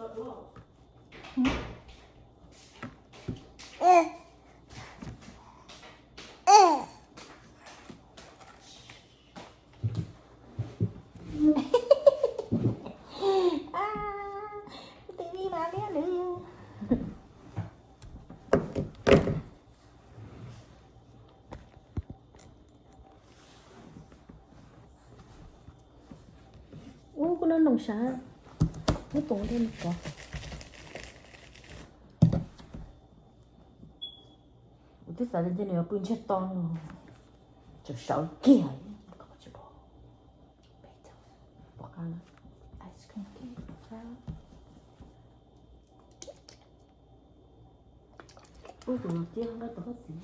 Ub, kuv noj noo sav, muab tus ntej no rov. Kuv twb xav tias ntshe nws yuav pw ntsiag to no, tseem sawv kiag. Pom qab ice cream cake. Ub, tus no tiag, nqa tus hauj txiv.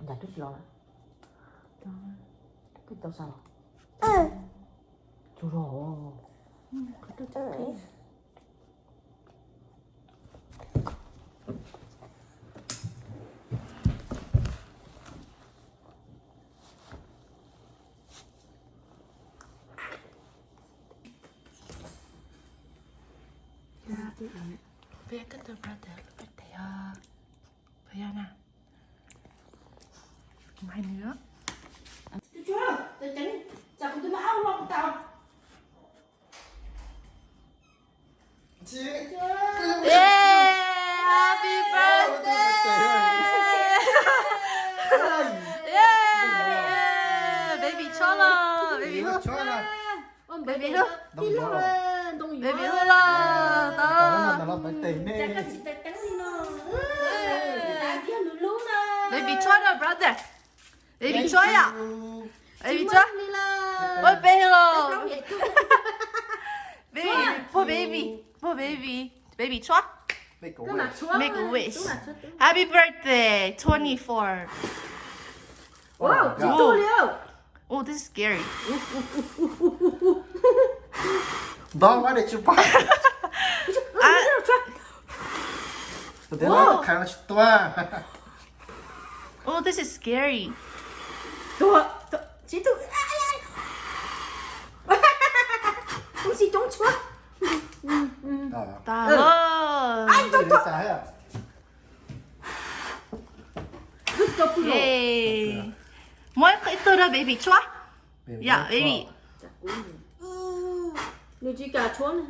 Nta twb tsis los lawm. Twb tau xa los. Tsuas los. Peb cov brother birthday os. Peb yog na. Hais nws. Yay, happy birthday. Yay, baby tshuab los, baby hwj. Baby hwj. Baby hwj los, tau. Baby tshuab no, brother. Baby tshuab yom. Baby tshuab. Ua peb los. Baby, pog baby, pog baby, baby tshuab. Make a wish. Make a wish. Happy birthday, twenty-four. Wow, tsis tuag li. Oh, this is scary. Nto, why did you bark? Tus no tsis tuag. Oh, this is scary. Tsis tuag. Tsis coob tshuab. Tas lawm. Yay. Muab ib tug rau baby tshuab. Yom, baby. Nws tsis kam tshuab na.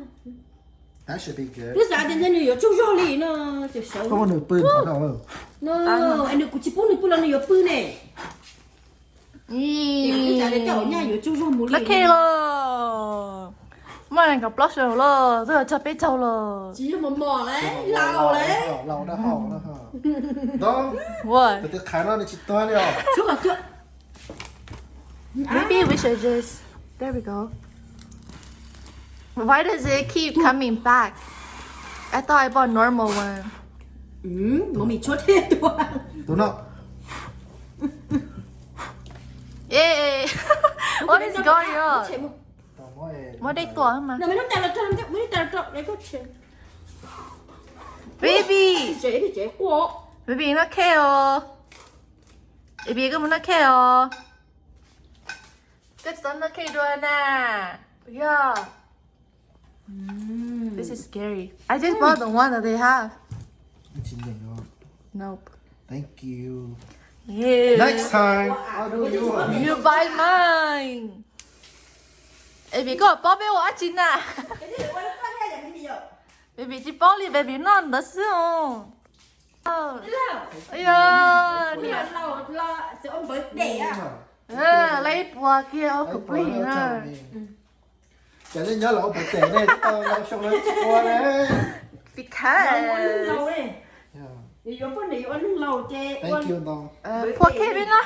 Twb xav tias ntshe nws yuav tsaug zog li no, ces sawv. Koj muab nws pw ntawd. No, nws, kuv tsis pub nws pw los nws yuav pw ne. Twb xav tias tej zaum nyaj yuav tsaug zog mus li. Los, muaj nees nkaum plaub xyoos los twb yog tsawg peb caug los. Tsis yog mos mos lawm, laus lawm. Laus dab hau na. Ntawd, tus twg qhaiv no nws tsis tuag li os. Maybe we should just, there we go. Why does it keep coming back? I thought I bought normal one. Mos mis tshuab thiaj tuag. Tus no. Ê, ê. What is going on? Muab dej tua mas. Baby. Baby, noj cake os. Baby, koj mus noj cake os. Koj tsis tau noj cake dua na. Yog. This is scary. I just bought the one that they have. Nope. Thank you. Yeah. Next time, I'll do you one. You buy mine. Baby, koj paub peb ua dab tsi na? Baby tsis paub li, baby noj ntawd xwb os. Yog, lawv ib puas kiag ua complete na. Ces nej nyob los ua pov tes ne, tau xyoo no tsis ua ne. Because Yuav poj niam yuav ua neeg laus ces ua. Thank you ntau. Pua cake no.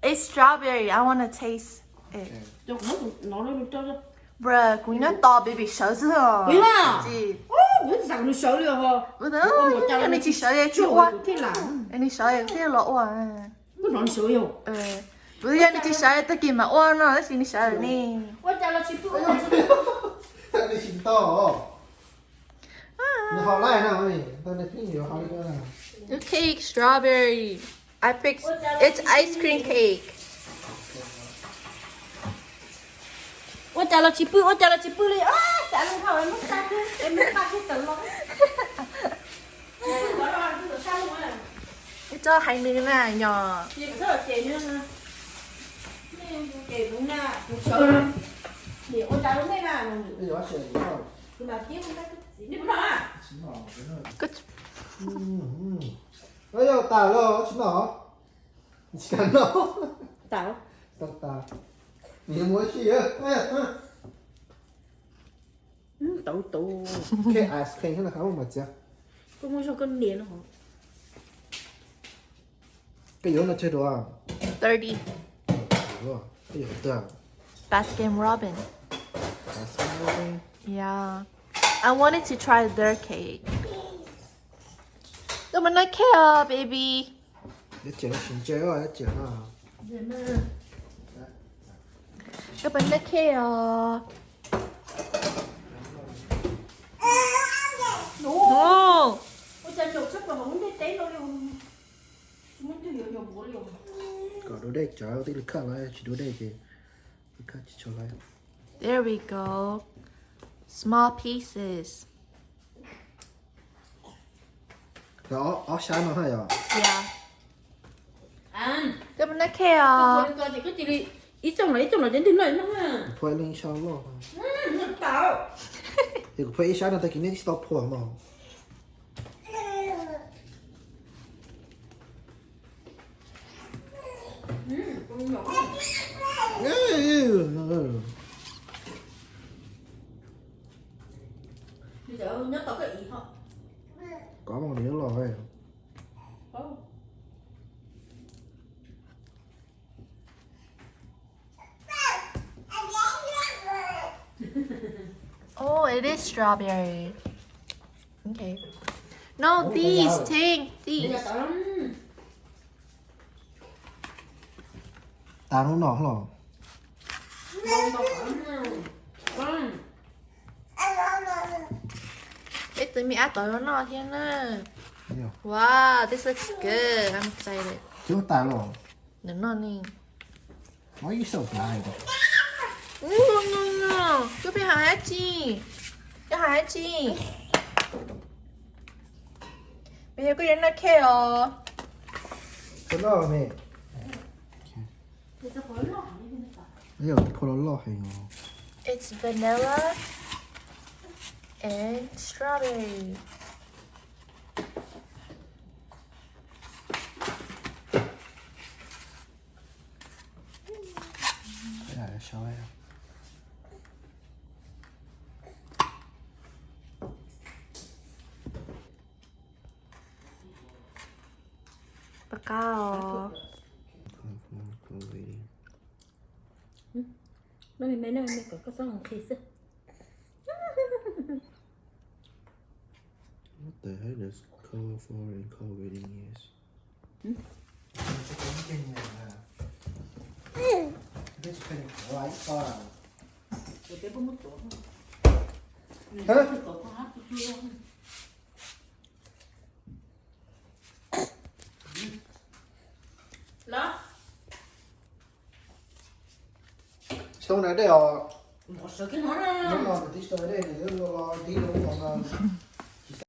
It's strawberry. I wanna taste it. Bro, kuv nyob tos baby sawv xwb os. Kuv tsis xav kom nws sawv li os. Yog nws tsis sawv tsis ua. Nws sawv thiaj los ua. Kuv yog nws tsis sawv tag kis mam ua no tab sis nws sawv ne. Ua cas los tsis pw. Nws tsis tau. Nws ho laij na, nws pheej yuav ho li. New cake, strawberry. I pick, it's ice cream cake. Ua cas los tsis pw, ua cas los tsis pw li. Xav li hau es muab tag, es muab tag kiag tawm los. Ib tsob hais nws na yog. Yog tas lawm tsis noj, tsis kam noj. Tas, tas, tas. Nws yuav mus ua si. Tau tau. Koj ice cream no qab mas txiav. Koj muaj zog koj niam no. Koj yuav no tseg dua. Thirty. Koj yuav twg? Baskin Robbins. Baskin Robbins. Yeah. I wanted to try their cake. Koj mus noj cake os, baby. Ib txhia tsis ntse os, ib txhia no. Koj mus noj cake os. Kom dua dej tsawv tij li khaj los tsis dua dej ces khaj tsis tshua lawm. There we go. Small pieces. Ob sab no haj yom? Yeah. Koj mus noj cake os. Ib txoog los ib txoog los ces ntwg noj noj. Phua ib leeg sab loj. Ces kuv phua ib sab no tag kis nej tsis tau phua mog. Kov mus nws los. Oh, it is strawberry. Okay. No, these, take these. Tas lub no los. Peb twb me ab tom no noj thiab na. Wow, this looks good. I'm excited. Cub tas los. Nws noj ne. Why you so blind? Koj pheej hais dab tsi? Koj hais dab tsi? Peb yog koj yuav noj cake os. Koj noj me. Yog phua loj loj heev os. It's vanilla and strawberry. Pab qab os. Noj me me, noj me me kom koj txhob nqhis xwb. What the heck does call for and call waiting is? Xyoo na dej os. Hnub no nws twb sawv dej, nws twb los tib lub no.